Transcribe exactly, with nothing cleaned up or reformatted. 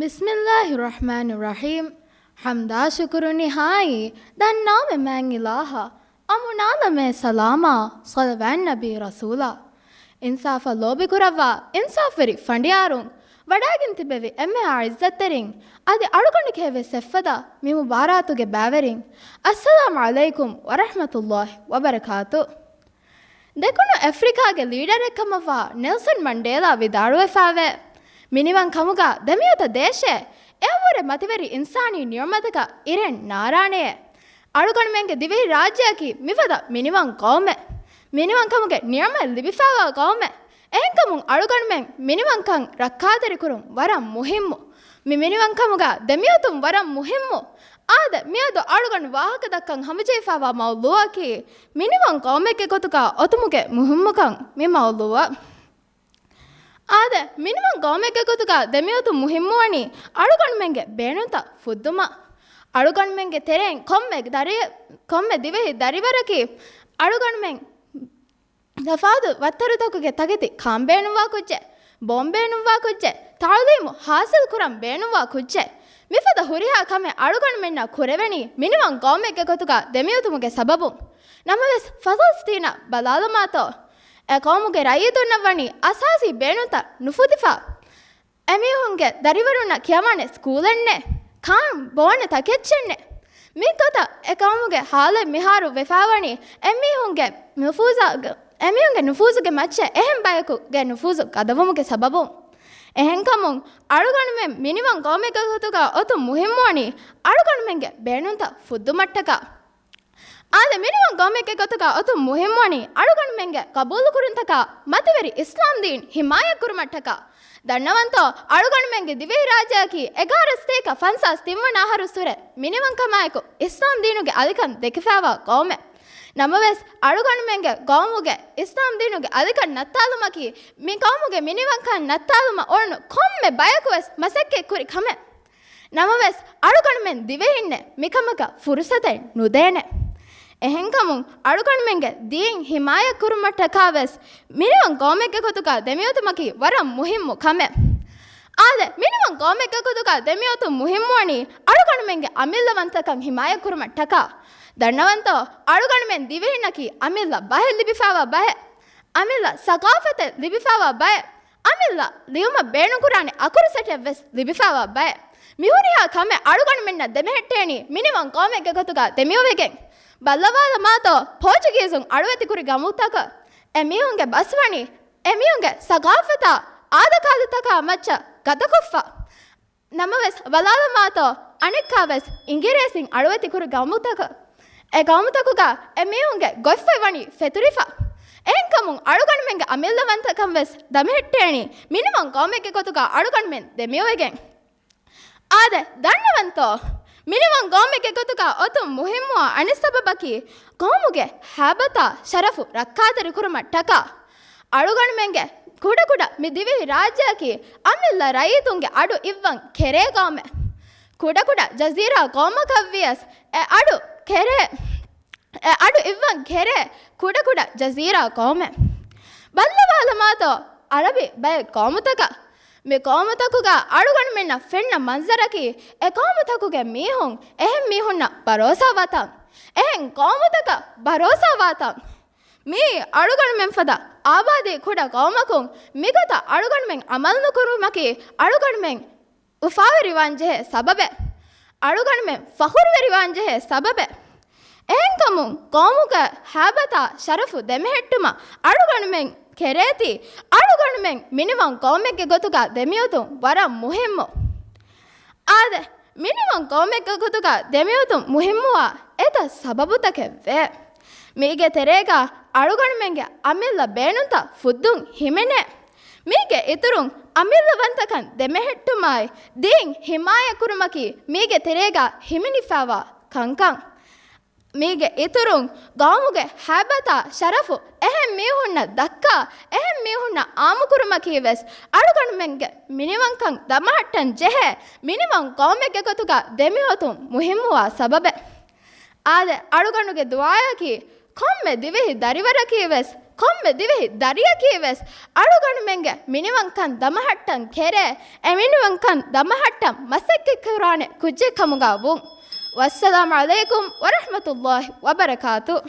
ބިސްމިއްލާހި ރަޙްމާނި ރަޙީމް. ޙަމްދާ ޝުކުރު ނިހާއީ ދަންނާމެ މާތް އިލާހަށް، އަމުނާލަމޭ ސަލާމާ ޞަލަވާތް ނަބީ ރަސޫލާ. އިންސާފަށް ލޯބިކުރައްވާ އިންސާފްވެރި ފަނޑިޔާރުން، ވަޑައިގެން ތިބެވި އެންމެހާ ޢިއްޒަތްތެރިން، އަދި އަޅުގަނޑުގެ އެއްވެސް އެއްފަދަ މި މުބާރާތުގެ ބައިވެރިން، އައްސަލާމު ޢަލައިކުމް ވަރަޙްމަތުﷲި ވަބަރަކާތު. ދެކުނު އެފްރިކާގެ ލީޑަރެއްކަމަށްވާ ނެލްސަން މަންޑޭލާ ވިދާޅުވެފައެވެ. މިނިވަން ކަމުގަ ދެމިއޮތަ ދޭށޭ، އެއަށްވުރެ މަތިވެރި އިންސާނީ ނިޢުމަތަކަށް އިރެން ނާރާނެޔޭ. އަޅުގަނޑުމެންގެ ދިވެހި ރާއްޖެއަކީ މިފަދަ މިނިވަން ޤައުމެއް. މިނިވަންކަމުގެ ނިޢުމަތް ލިބިފައިވާ ޤައުމެއް. އެހެންކަމުން އަޅުގަނޑުމެން މިނިވަންކަން ރައްކާތެރިކުރުން ވަރަށް މުހިއްމު. މި މިނިވަންކަމުގަ ދެމިއޮތުން ވަރަށް މުހިއްމު. އާދެ، މިއަދު އަޅުގަނޑު ވާހަކަދައްކަން ހަމަޖެހިފައިވާ މައުޟޫޢަކީ، މިނިވަން ޤައުމެއްގެ ގޮތުގަ އޮތުމުގެ މުހިއްމުކަން މި މައުޟޫޢަށް. އާދެ، މިނިވަން ޤައުމެއްގެ ގޮތުގަ ދެމިއޮތުން މުހިއްމުވަނީ އަޅުގަނޑުމެންގެ ބޭނުންތައް ފުއްދުމަށް. އަޅުގަނޑުމެންގެ ތެރެއިން ކޮންމެ ދަރި-، ކޮންމެ ދިވެހި ދަރިވަރަކީ އަޅުގަނޑުމެން ތަފާތު ވައްތަރުތަކުގެ ތަކެތި ކާން ބޭނުންވާ ކުއްޖެއް، ބޯން ބޭނުންވާ ކުއްޖެއް، ތަޢުލީމު ޙާޞިލް ކުރަން ބޭނުންވާ ކުއްޖެއް. މިފަދަ ހުރިހާ ކަމެއް އަޅުގަނޑުމެންނަށް ކުރެވެނީ މިނިވަން ޤައުމެއްގެ ގޮތުގަ ދެމިއޮތުމުގެ ސަބަބުން. ނަމަވެސް، ފަލަސްޠީނަށް ބަލާލަމާތޯ، އެ ޤައުމުގެ ރައްޔިތުންނަށް ވަނީ އަސާސީ ބޭނުންތައް ނުފުދިފަ. އެމީހުންގެ ދަރިވަރުންނަށް ކިޔަވާނެ ސްކޫލެއް ނެތް، ކާން ބޯނެ ތަކެއްޗެއް ނެތް. މިގޮތަށް އެ ޤައުމުގެ ޙާލެއް މިހާރު ވެފައިވަނީ އެމީހުންގެ ނުފޫޒުގެ، އެމީހުންގެ ނުފޫޒުގެ މައްޗަށް އެހެން ބަޔަކުގެ ނުފޫޒު ގަދަވުމުގެ ސަބަބުން. އެހެންކަމުން އަޅުގަނޑުމެން މިނިވަން ޤައުމެއްގެ ގޮތުގަ އޮތުން މުހިއްމުވަނީ އަޅުގަނޑުމެންގެ ބޭނުންތައް ފުއްދުމަށްޓަކާ. އާދެ، މިނިވަން ޤައުމެއްގެ ގޮތުގަ އޮތުން މުހިއްމުވަނީ އަޅުގަނޑުމެންގެ ޤަބޫލުކުރުންތަކާ މަތިވެރި އިސްލާމްދީން ޙިމާޔަތްކުރުމަށްޓަކާ. ދަންނަވަންތޯ، އަޅުގަނޑުމެންގެ ދިވެހި ރާއްޖެއަކީ އެގާރަ ސަތޭކަ ފަންސާސް ތިންވަނަ އަހަރުއްސުރެ މިނިވަންކަމާއެކު އިސްލާމްދީނުގެ އަލިކަން ދެކިފައިވާ ޤައުމެއް. ނަމަވެސް، އަޅުގަނޑުމެންގެ ޤައުމުގެ އިސްލާމްދީނުގެ އަލިކަން ނައްތާލުމަކީ، މި ޤައުމުގެ މިނިވަންކަން ނައްތާލުމަށް އުޅުނު ކޮންމެ ބަޔަކުވެސް މަސައްކަތް ކުރި ކަމެއް. ނަމަވެސް، އަޅުގަނޑުމެން ދިވެހިންނެއް މިކަމަކަށް ފުރުޞަތެއް ނުދޭނެ. އެހެންކަމުން، އަޅުގަނޑުމެންގެ ދީން ޙިމާޔަތްކުރުމަށްޓަކާވެސް މިނިވަން ޤައުމެއްގެ ގޮތުގަ ދެމިއޮތުމަކީ ވަރަށް މުހިއްމު ކަމެއް. އާދެ، މިނިވަން ޤައުމެއްގެ ގޮތުގަ ދެމިއޮތުން މުހިއްމުވަނީ އަޅުގަނޑުމެންގެ އަމިއްލަވަންތަކަން ޙިމާޔަތްކުރުމަށްޓަކާ. ދަންނަވަންތޯ، އަޅުގަނޑުމެން ދިވެހިންނަކީ އަމިއްލަ ބަހެއް ލިބިފައިވާ ބައެއް. އަމިއްލަ ސަޤާފަތެއް ލިބިފައިވާ ބައެއް. އަމިއްލަ ލިޔުމަށް ބޭނުންކުރާނެ އަކުރު ސެޓެއްވެސް ލިބިފައިވާ ބައެއް. މިހުރިހާ ކަމެއް އަޅުގަނޑުމެންނަށް ދެމެހެއްޓޭނީ މިނިވަން ޤައުމެއްގެ ގޮތުގަ ދެމިއޮވެގެން. ބައްލަވާލަމާތޯ، ޕޯޗުގީޒުން އަޅުވެތިކުރި ގައުމުތަކަށް އެމީހުންގެ ބަސްވަނީ، އެމީހުންގެ ސަޤާފަތާ އާދަކާދަތަކާ މައްޗަށް ގަދަކޮށްފަ. ނަމަވެސް، ބަލާލަމާތޯ، އަނެއްކާވެސް އިނގިރޭސިން އަޅުވެތިކުރި ގައުމުތަކަށް. އެ ގައުމުތަކުގަ އެމީހުންގެ ގޮތްފަތް ވަނީ ފެތުރިފަ. އެހެންކަމުން އަޅުގަނޑުމެންގެ އަމިއްލަވަންތަކަންވެސް ދަމެހެއްޓޭނީ މިނިވަން ޤައުމެއްގެ ގޮތުގަ އަޅުގަނޑުމެން ދެމިއޮވެގެން. އާދެ، ދަންނަވަންތޯ؟ މިނިވަން ޤައުމެއްގެ ގޮތުގަ އޮތުން މުހިއްމުވާ އަނެއް ސަބަބަކީ، ޤައުމުގެ ހައިބަތާ ޝަރަފު ރައްކާތެރިކުރުމަށްޓަކާ. އަޅުގަނޑުމެންގެ ކުޑަކުޑަ މި ދިވެހި ރާއްޖެއަކީ އަމިއްލަ ރައްޔިތުންގެ އަޑު އިއްވަން ކެރޭ ޤައުމެއް. ކުޑަކުޑަ ޖަޒީރާ ޤައުމަކަށްވިޔަސް އެ އަޑު ކެރޭ، އެ އަޑު އިއްވަން ކެރޭ ކުޑަކުޑަ ޖަޒީރާ ޤައުމެއް. ބައްލަވާލަމާތޯ އަރަބި ބައެއް ޤައުމުތަކަށް. މި ޤައުމުތަކުގަ އަޅުގަނޑުމެންނަށް ފެންނަ މަންޒަރަކީ، އެ ޤައުމުތަކުގެ މީހުން އެހެން މީހުންނަށް ބަރޯސާވާތަން. އެހެން ޤައުމުތަކަށް ބަރޯސާވާތަން. މިއީ އަޅުގަނޑުމެން ފަދަ އާބާދީ ކުޑަ ޤައުމަކުން މިގޮތަށް އަޅުގަނޑުމެން ޢަމަލު ނުކުރުމަކީ އަޅުގަނޑުމެން އުފާވެރިވާންޖެހޭ ސަބަބެއް. އަޅުގަނޑުމެން ފަޚުރުވެރިވާންޖެހޭ ސަބަބެއް. އެހެންކަމުން ޤައުމުގެ ހައިބަތާ ޝަރަފު ދެމެހެއްޓުމަށް އަޅުގަނޑުމެން ކެރޭތީ، އަޅުގަނޑުމެން މިނިވަން ޤައުމެއްގެ ގޮތުގަ ދެމިއޮތުން ވަރަށް މުހިއްމު. އާދެ، މިނިވަން ޤައުމެއްގެ ގޮތުގަ ދެމިއޮތުން މުހިއްމުވާ އެތައް ސަބަބުތަކެއް ވޭ. މީގެ ތެރޭގަ އަޅުގަނޑުމެންގެ އަމިއްލަ ބޭނުންތައް ފުއްދުން ހިމެނޭ. މީގެ އިތުރުން އަމިއްލަވަންތަކަން ދެމެހެއްޓުމާއި، ދީން ޙިމާޔަތްކުރުމަކީ މީގެ ތެރޭގަ ހިމެނިފައިވާ ކަންކަން. މީގެ އިތުރުން ޤައުމުގެ ހައިބަތާ ޝަރަފު އެހެން މީހުންނަށް ދައްކާ، އެހެން މީހުންނަށް އާއްމުކުރުމަކީ ވެސް އަޅުގަނޑުމެންގެ މިނިވަންކަން ދަމަހައްޓަން ޖެހޭ މިނިވަން ޤައުމެއްގެ ގޮތުގަ ދެމިއޮތުން މުހިއްމުވާ ސަބަބެއް. އާދެ، އަޅުގަނޑުގެ ދުޢާއަކީ ކޮންމެ ދިވެހި ދަރިވަރަކީ ވެސް، ކޮންމެ ދިވެހި ދަރިޔަކީ ވެސް އަޅުގަނޑުމެންގެ މިނިވަންކަން ދަމަހައްޓަން ކެރޭ، އެ މިނިވަންކަން ދަމަހައްޓަން މަސައްކަތްކުރާނެ ކުއްޖެއް ކަމުގަ ވުން. ވައްސަލާމް ޢަލައިކުމް ވަރަޙްމަތުﷲ ވަބަރަކާތު.